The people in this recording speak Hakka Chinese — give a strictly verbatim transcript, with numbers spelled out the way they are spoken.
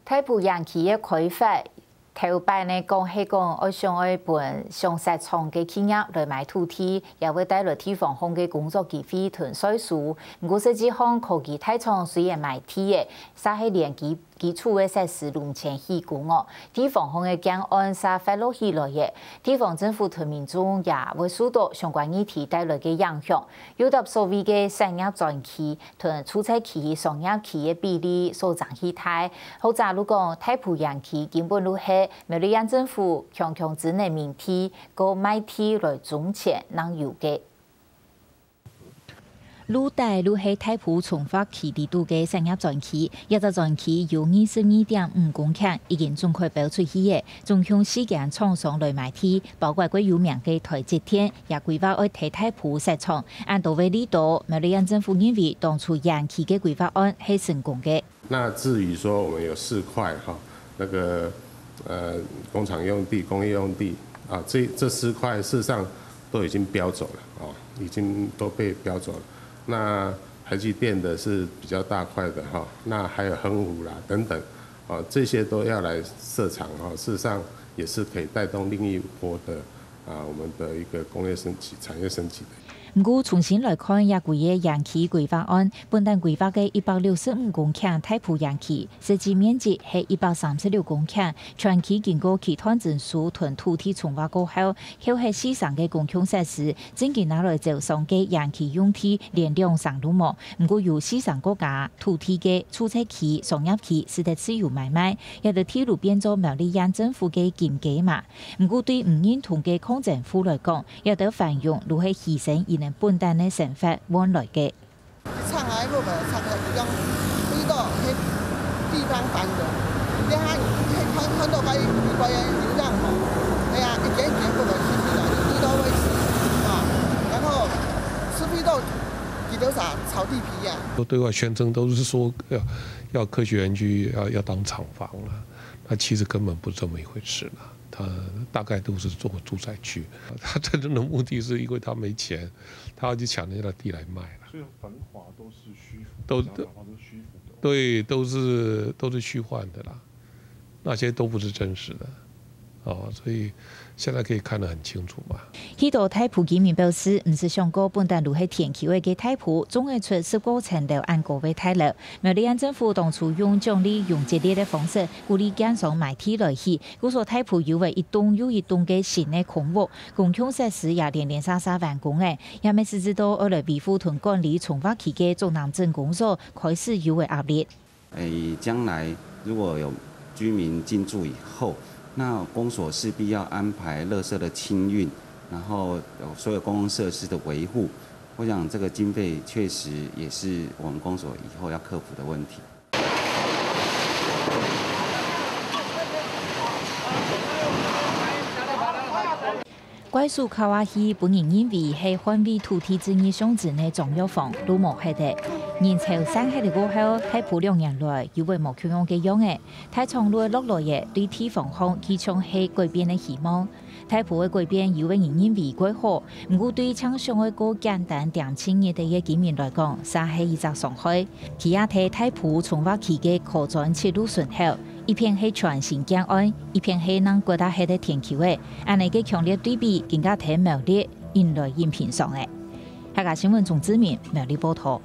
大埔園區个開發，頭擺呢講係講愛想愛分上設廠个企業來買土地，也會帶來地方項个工作機會同稅收。毋過實際上，科技大廠雖然買地仔，煞係連基基礎个設施攏毋曾起工哦，地方項个建案煞發落起來个。地方政府同民眾也會受到相關議題帶來个影響，有搭所謂个產業專區 同住宅區、商業區个比例所爭異大。學者就講，大埔園區根本就係苗栗縣政府強強只能明地，過賣地來種田正有个。鹿底就係大埔重劃區裡肚个產業專區，這隻專區有二十二點五公頃，已經總開標出去个，總共四間廠商來買地，包括較有名个台積電， 也規劃愛在大埔設廠，恁多位利多，苗栗縣政府認為當初園區个規劃案係成功个。那至於說我們有四塊哈，那個呃工廠用地、工業用地啊，這這四塊事實上都已經標走了哦，已經都被標走了。那台積電的是比較大塊的哈，那還有恆湖啦等等，哦，這些都要來設廠哈，事實上也是可以帶動另一波的 啊，我們的一個工業升級、產業升級的。毋過，重新來看這幾个園區規劃案，本旦規劃个一百六十五公頃大埔園區，實際面積係一百三十六公頃，全區經過區段徵收同土地重劃過後，扣忒四成个公共設施，正經拿來招商个園區用地連兩成都無。毋過有四成過加土地个住宅區、商業區使得自由買賣，這兜地就變做苗栗縣政府个金雞嫲。 毋過對毋認同个抗爭戶來講，這兜繁榮就係犧牲佢等本旦个生活換來个。唱啊，迄部分唱个一樣，味道迄地方繁荣，你看，你可以看看到该一个流浪吼，哎呀，一点一点不能出去了，你味道会死啊。然后吃味道，几多少草地皮呀、都对外宣称都是说要要科学园区要要当厂房了，那其实根本不是这么一回事了。它大概都是做住宅区，它真正的目的是因为它没钱，它要去抢人家的地来卖了。所以繁华都是虚浮，都讲繁华都是虚浮的。对，都是都是虚幻的啦，那些都不是真实的。哦，所以现在可以看得很清楚嘛。许多大埔居民表示，毋識想過本旦就係田坵仔个大埔，種仔出十過層樓恁高个大樓。苗栗縣政府當初用獎勵、用激勵个方式，鼓勵建商買地來起，故所大埔有个一棟又一棟个新个空屋，公共設施也連連續續完工个，也乜使得到愛來維護同管理重劃區个竹南鎮公所開始有个壓力。 誒，將來如果有居民進駐以後，那公所勢必要安排垃圾的清運，然後有所有公共設施的維護。我想這個經費確實也是我們公所以後要克服的問題。 怪手敲下去，分人認為係捍衛土地正義象徵个中藥房，都無忒个。人潮散忒了過後，大埔兩年來又會無共樣个樣仔。大廠路个落來仔，對地方項就像係改變个希望。大埔个改變，有个人認為蓋好，毋過對淨想愛過簡單恬靜日仔个居民來講，煞係一隻傷害。佢也在大埔重劃區个科專七路脣口， 一片係全新建案，一片係正掘啊忒个田坵仔，恁呢个強烈對比，更加在苗栗引來人品上了。客家新聞鍾志明苗栗報導。